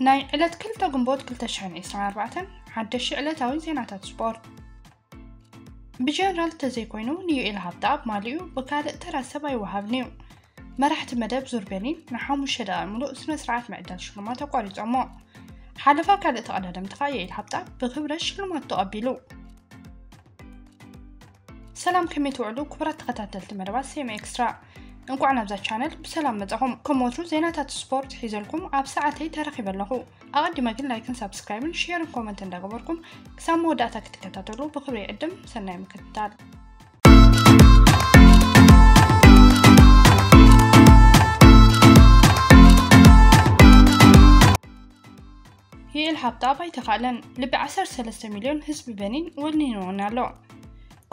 ናይ ዕለት ክልተ ግንቦት ክልተ ሽሕን ዕስራን ኣርባዕተን ሓደሽቲ ዕለታዊ ዜናታት ስፖርት። ብጀነራል ተዘይኮይኑ ንዩኤል ሃብተኣብ ማልኡ ብካልእ ተራ ሰብ ኣይወሃብን እዩ። መራሕቲ መደብ ዙር በርሊን ንሓሙሽተ ደቓይቕ ምሉእ ስነ ስርዓት ምዕዳል ሽልማት ኣቋሪጾሞ። ሓለፋ ካልእ ተቐዳደምቲ ከኣ ዩኤል ሃብተኣብ ብክብረት ሽልማት ተቐቢሉ። ሰላም፣ ከመይ ትውዕሉ ክቡራት ተኸታተልቲ መደባት ሴም ኤክስትራ? እንቋዕ ናብዛ ቻነል ብሰላም መጻኹም። ከም ወትሩ ዜናታት ስፖርት ሒዘልኩም ኣብ ሰዓተይ ተረኺበ ኣለኹ። ኣቐዲመ ግን ላይክን ሳብስክራይብን ሼርን ኮመንት እንዳገበርኩም ክሳብ መወዳእታ ክትከታተሉ ብኽብሪ ይዕድም። ሰናይ ምክትታል። ዩኤል ሃብተኣብ ኣይተኻእለን። ልቢ ዓሰርተ ሰለስተ ሚልዮን ህዝቢ በኒን ወኒንዎን ኣሎ።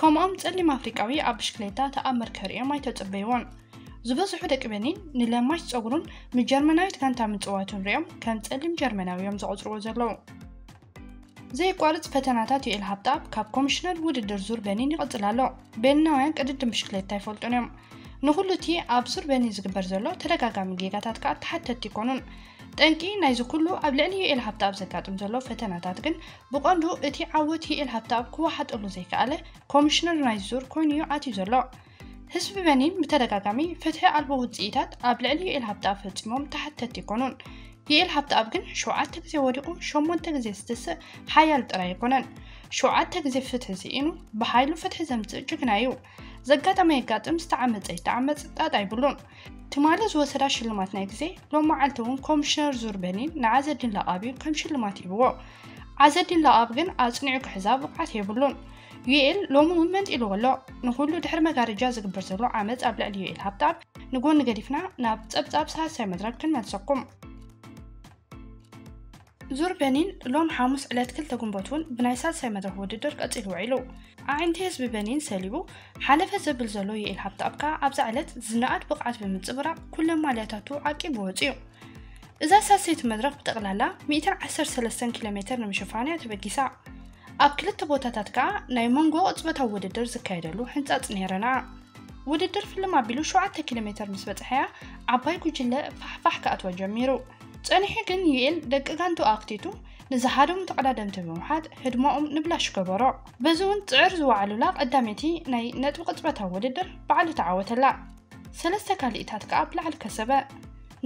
ከምኦም ጸሊም ኣፍሪቃዊ ኣብ ብሽክሌታ ተኣምር ከርእዮም ኣይተጸበይዎን። ዝበዝሑ ደቂ በኒን ንለማሽ ጸጉሩን ንጀርመናዊት ጋንታ ምጽዋቱን ሪኦም ከም ጸሊም ጀርመናዊ እዮም ዝቖጽርዎ ዘለዉ። ዘየቋርጽ ፈተናታት ዩኤል ሃብተኣብ ካብ ኮሚሽነር ውድድር ዙር በኒን ይቕጽል ኣሎ። በኒናውያን ቅድድም ብሽክሌታ ኣይፈልጡን እዮም። ንኹሉ እቲ ኣብ ዙር በኒን ዝግበር ዘሎ ተደጋጋሚ ጌጋታት ከኣ ተሓተትቲ ኣይኮኑን። ጠንቂ ናይዚ ኩሉ ኣብ ልዕሊ ዩኤል ሃብተኣብ ዘጋጥም ዘሎ ፈተናታት ግን ብቐንዱ እቲ ዓወት ዩኤል ሃብተኣብ ክወሓጠሉ ዘይከኣለ ኮሚሽነር ናይዚ ዙር ኮይኑ እዩ ኣትዩ ዘሎ። ህዝቢ በኒን ብተደጋጋሚ ፍትሒ ኣልቦ ውጽኢታት ኣብ ልዕሊ ዩኤል ሃብተኣብ ፈጺሞም ተሓተትቲ ኣይኮኑን። ዩኤል ሃብተኣብ ግን ሸውዓተ ግዜ ወዲቑ ሸሞንተ ግዜ ዝትስእ ሓያል ጥራይ ኣይኮነን። ሸውዓተ ግዜ ፍትሒ ስኢኑ ብሓይሉ ፍትሒ ዘምጽእ ጅግና እዩ። ዘጋጠመ የጋጥም፣ ዝተዓመጸ ይተዓመጽ ጣጣ ኣይብሉን። ትማሊ ዝወሰዳ ሽልማት ናይ ግዜ ሎም መዓልቲ እውን ኮሚሽነር ዙር በኒን ንዓዘዲን ለቓብ እዩ ከም ሽልማት ሂብዎ። ዓዘዲን ለቓብ ግን ኣጽኒዑ ክሕዛ ብቕዓት የብሉን። ዩኤል ሎሚ እውን መንጢልዎ ኣሎ። ንኹሉ ድሕሪ መጋረጃ ዝግበር ዘሎ ዓመጽ ኣብ ልዕሊ ዩኤል ሃብተኣብ ንጎኒ ገዲፍና ናብ ጸብጻብ ሳልሳይ መድረኽ ክንመልሰኩም። ዙር በኒን ሎም ሓሙስ ዕለት ክልተ ግንቦት እውን ብናይ ሳልሳይ መድረኽ ውድድር ቀጺሉ ውዒሉ። ኣዒንቲ ህዝቢ በኒን ሰሊቡ ሓለፈ ዘብል ዘሎ ዩኤል ሃብተኣብ ከኣ ኣብዛ ዕለት ዝነኣድ ብቕዓት ብምንጽብራቕ ኩለን ማልያታቱ ዓቂቡ ወጺኡ። እዛ ሳልሰይቲ መድረኽ ብጠቕላላ ሚእትን ዓሰርተ ሰለስተን ኪሎ ሜትር ንምሽፋን እያ ተበጊሳ። ኣብ ክልተ ቦታታት ከኣ ናይ መንጎ ቅጽበታዊ ውድድር ዝካየደሉ ሕንጻጽ ነይረና። ውድድር ፍልም ኣቢሉ ሸውዓተ ኪሎ ሜትር ምስ በጽሐያ ዓባይ ጉጅለ ፋሕፋሕ ክኣትዋ ጀሚሩ። ጸኒሑ ግን ዩኤል ደቂ ጋንቱ ኣኽቲቱ ንዝሃደሙ ተቐዳደምቲ ብምውሓጥ ህድሞኦም ንብላሽ ገበሮ። በዚ እውን ጽዕር ዝወዓሉላ ቀዳመይቲ ናይ ነጥቢ ቅጽበታዊ ውድድር ባዕሉ ተዓወተላ። ሰለስተ ካልኢታት ከኣ ብላዕሊ ከሰበ።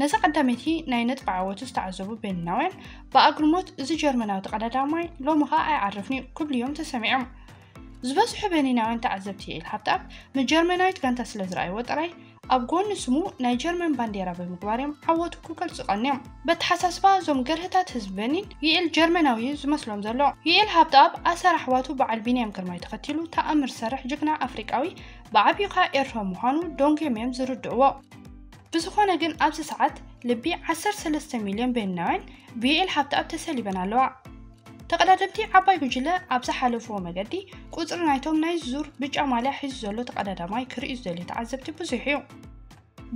ነዛ ቀዳመይቲ ናይ ነጥቢ ዓወቱ ዝተዓዘቡ በኒናውያን ብኣግርሞት እዚ ጀርመናዊ ተቐዳዳማይ ሎሚ ኸኣ ኣይዓርፍን'ዩ ክብሉ እዮም ተሰሚዖም። ዝበዝሑ በኒናውያን ተዓዘብቲ ዩኤል ሃብተኣብ ንጀርመናዊት ጋንታ ስለ ዝረኣይዎ ጥራይ ኣብ ጎኒ ስሙ ናይ ጀርመን ባንዴራ ብምግባር እዮም ዓወቱ ክገልጹ ቀንዮም። በተሓሳስባ እዞም ገርህታት ህዝቢ በኒን ዩኤል ጀርመናዊ እዩ ዝመስሎም ዘሎ። ዩኤል ሃብተኣብ ኣሰር ኣሕዋቱ በዓል ቢንያም ግርማይ ተኸቲሉ ተኣምር ዝሰርሕ ጅግና ኣፍሪቃዊ ብዓቢኡ ከኣ ኤርትራዊ ምዃኑ ደንጉዮም እዮም ዝርድእዎ። ብዝኾነ ግን ኣብዚ ሰዓት ልቢ ዓሰርተ ሰለስተ ሚልዮን በኒናውያን ብዩኤል ሃብተኣብ ተሰሊበን ኣለዋ። ተቐዳደምቲ ዓባይ ጉጅለ ኣብ ዝሓለፍዎ መገዲ ቁጽሪ ናይቶም ናይ ዙር ብጫ ማልያ ሒዙ ዘሎ ተቐዳዳማይ ክርእዩ ዝደልዩ ተዓዘብቲ ብዙሕ እዩ።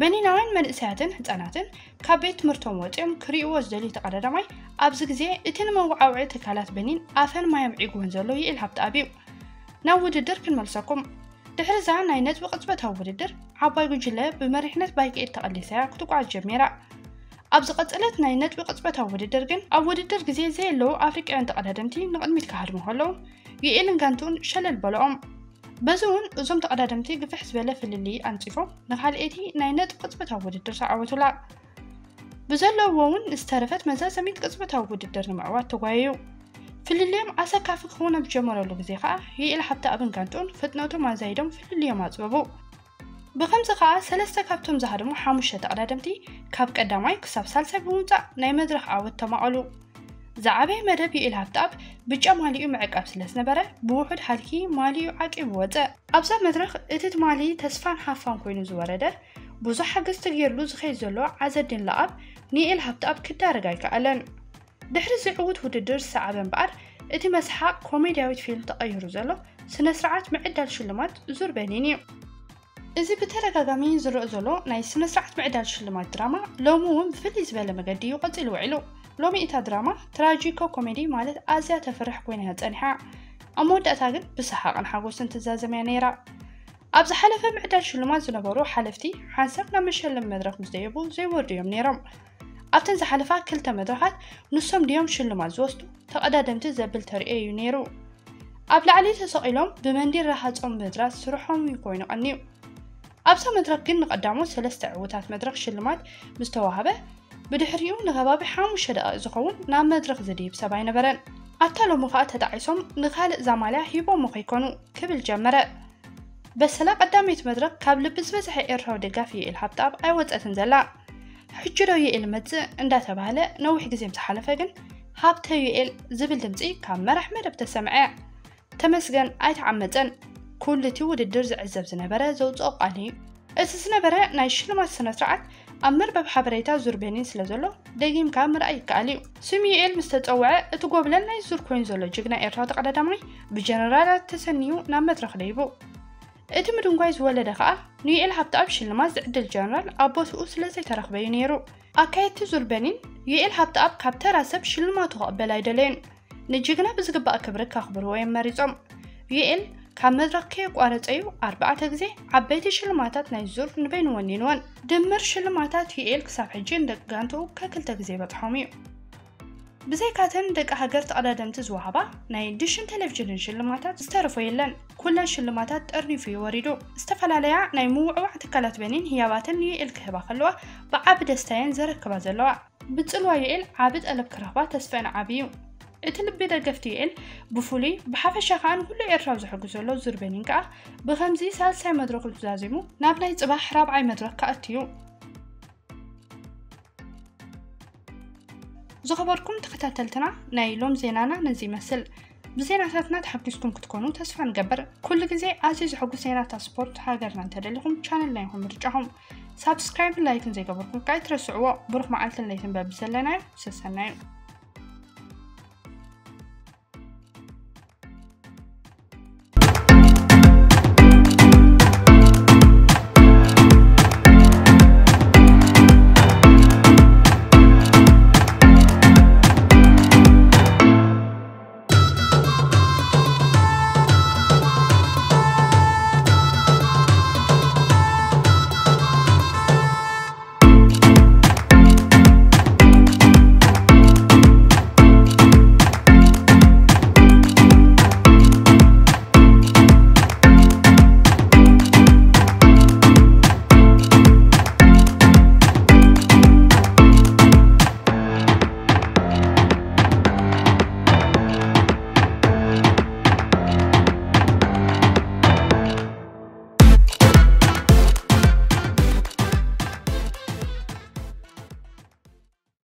በኒናውያን መንእሰያትን ህጻናትን ካብ ቤት ትምህርቶም ወጺኦም ክርእይዎ ዝደልዩ ተቐዳዳማይ ኣብዚ ግዜ እቲ ንመወዓውዒ ትካላት በኒን ኣፈን ማዮም ዒጉወን ዘሎ ዩኤል ሃብተኣብ እዩ። ናብ ውድድር ክንመልሰኩም። ድሕሪ እዛ ናይ ነጥቢ ቅጽበታዊ ውድድር ዓባይ ጉጅለ ብመሪሕነት ባይክ ኤድ ተቐሊሳ እያ ክትጓዓዝ ጀሚራ። ኣብ ዝቐጸለት ናይ ነጥቢ ቅጽበታዊ ውድድር ግን ኣብ ውድድር ግዜ ዘየለዉ ኣፍሪቃውያን ተቐዳደምቲ ንቕድሚት ክሃድሙ ከለዉ ዩኤልን ጋንቱን ሸለል በለኦም። በዚ እውን እዞም ተቐዳደምቲ ግፍሕ ዝበለ ፍልልይ ኣንጺፎም ንኻልኤቲ ናይ ነጥቢ ቅጽበታዊ ውድድር ተዓወቱላ። ብዘለዎ እውን ዝተረፈት መዛዘሚት ቅጽበታዊ ውድድር ንምዕዋት ተጓየዩ። ፍልልዮም ኣሰካፊ ክኸውን ኣብ ዝጀመረሉ ግዜ ከኣ ዩኤል ሃብተኣብን ጋንቱን ፍጥነቶም ኣዛይዶም ፍልልዮም ኣጽበቡ። ብኸምዚ ከኣ ሰለስተ ካብቶም ዝሃደሙ ሓሙሽተ ተቐዳደምቲ ካብ ቀዳማይ ክሳብ ሳልሳይ ብምውጻእ ናይ መድረኽ ዓወት ተማቐሉ። ዝዓበየ መደብ ዩኤል ሃብተኣብ ብጫ ማልይኡ ምዕቃብ ስለ ዝነበረ ብውሑድ ሃልኪ ማልይኡ ዓቂቡ ወጸ። ኣብዛ መድረኽ እቲ ትማሊ ተስፋን ሃፋን ኮይኑ ዝወረደ ብዙሕ ሓገዝ ተገይርሉ ዝኸይድ ዘሎ ዓዘዲን ለኣብ ንዩኤል ሃብተኣብ ክዳረግ ኣይከኣለን። ድሕሪ እዚ ዕዉት ውድድር ዝሰዓበ እምበኣር እቲ መስሓቕ ኮሜድያዊት ፊልም ተቐይሩ ዘሎ ስነ ስርዓት ምዕዳል ሽልማት ዙር በኒን እዩ። እዚ ብተደጋጋሚ ዝረአ ዘሎ ናይ ስነ ስርዓት ምዕዳል ሽልማት ድራማ ሎሚ እውን ብፍልይ ዝበለ መገዲ እዩ ቀጺሉ ውዒሉ። ሎሚ እታ ድራማ ትራጂኮ ኮሜዲ ማለት ኣዝያ ተፍርሕ ኮይና እያ ጸኒሓ። ኣብ መወዳእታ ግን ብሰሓቕን ሓጎስን ትዛዘም እያ ነይራ። ኣብ ዝሓለፈ ምዕዳል ሽልማት ዝነበሩ ሓለፍቲ ሓንሳብ ናብ መሸለሚ መድረኽ ምስ ደየቡ ዘይወርዱ እዮም ነይሮም። ኣብተን ዝሓለፋ ክልተ መድረኻት ንሶም ድዮም ሽልማት ዝወስዱ ተቐዳደምቲ ዘብል ተርእዮ እዩ ነይሩ። ኣብ ላዕሊ ተሰቒሎም ብመንዲል ረሃጾም ምድራት ስርሖም እዩ ኮይኑ ቀንዩ። ኣብዛ መድረኽ ግን ንቐዳሞት ሰለስተ ዕዉታት መድረኽ ሽልማት ምስ ተዋህበ፣ ብድሕሪኡ ንኸባቢ ሓሙሽተ ደቂቕ ዝኸውን ናብ መድረኽ ዝድይብ ሰብ ኣይነበረን። ኣብታ ሎሚ ኸኣ ተጣዒሶም ንኻልእ ዛማልያ ሂቦሞ ከይኮኑ ክብል ጀመረ። በሰላ ቀዳመይቲ መድረኽ ካብ ልቢ ዝበዝሐ ኤርትራዊ ደጋፊ ዩኤል ሃብተኣብ ኣይወጸትን ዘላ። ሕጂ ዶ ዩኤል መጽእ እንዳተባህለ ነዊሕ ግዜ ምስ ሓለፈ ግን ሃብተ ዩኤል ዝብል ድምጺ ካብ መራሕ መደብ ተሰምዐ። ተመስገን ኣይተዓመጸን። ኩሉ እቲ ውድድር ዝዕዘብ ዝነበረ ዘውጽኦ ቃል እዩ። እቲ ዝነበረ ናይ ሽልማት ስነ ስርዓት ኣብ መርበብ ሓበሬታ ዙር በርሊን ስለ ዘሎ ደጊምካ ምርኣይ ይከኣል እዩ። ስም ዩኤል ምስ ተጸውዐ እቲ ጎብለል ናይ ዙር ኮይኑ ዘሎ ጅግና ኤርትራዊ ተቐዳዳማይ ብጀነራላት ተሰንዩ ናብ መድረኽ ደይቡ። እቲ ምድንጓይ ዝወለደ ከኣ ንዩኤል ሃብተኣብ ሽልማት ዝዕድል ጀነራል ኣብ ቦትኡ ስለ ዘይተረኽበ እዩ ነይሩ። ኣካየድቲ ዙር በርሊን ዩኤል ሃብተኣብ ካብ ተራ ሰብ ሽልማቱ ክቕበል ኣይደለየን። ንጅግና ብዝግባእ ክብሪ ከኽብርዎ እዮም መሪጾም። ዩኤል ካብ መድረኽ ከየቋረጸ እዩ ኣርባዕተ ግዜ ዓበይቲ ሽልማታት ናይ ዙር ንበይኑ ወኒንወን። ድምር ሽልማታት ዩኤል ክሳብ ሕጂ ንደቂ ጋንትኡ ከክልተ ግዜ በጽሖም እዩ። ብዘይካተን ደቂ ሃገር ተቐዳደምቲ ዝወሃባ ናይ ድሽን ቴሌቪዥንን ሽልማታት ዝተረፎ የለን። ኩለን ሽልማታት ጠርኒፉ እዩ ወሪዱ። ዝተፈላለያ ናይ ምውዕዋዕ ትካላት በርሊን ህያባተን ንዩኤል ክህባ ከለዋ ብዓቢ ደስታ እየን ዘረክባ ዘለዋ። ብጽልዋ ዩኤል ዓቢ ጠለብ ክረኽባ ተስፈአን ዓቢ እዩ። እቲ ልቢ ደገፍቲ ዩኤል ብፍሉይ ብሓፈሻ ከኣ ንኹሉ ኤርትራዊ ዘሐጉስ ዘሎ ዙር በርሊን ከኣ ብኸምዚ ሳልሳይ መድረኹ ተዛዚሙ ናብ ናይ ጽባሕ ራብዓይ መድረኽ ክኣቱ እዩ። ዝኸበርኩም ተኸታተልትና ናይ ሎም ዜናና ነዚ ይመስል። ብዜናታትና ተሓጒስኩም ክትኮኑ ተስፋ ንገብር። ኩሉ ግዜ ኣዝዩ ዘሐጉስ ዜናታት ስፖርት ሃገርና እንተደሊኹም ቻነልና ኢኹም ምርጫኹም። ሳብስክራይብን ላይክን ዘይገበርኩም ከኣ ኣይትረስዕዎ። ብሩኽ መዓልትን ለይትን በብዘለናዮ ሰሰናዩ።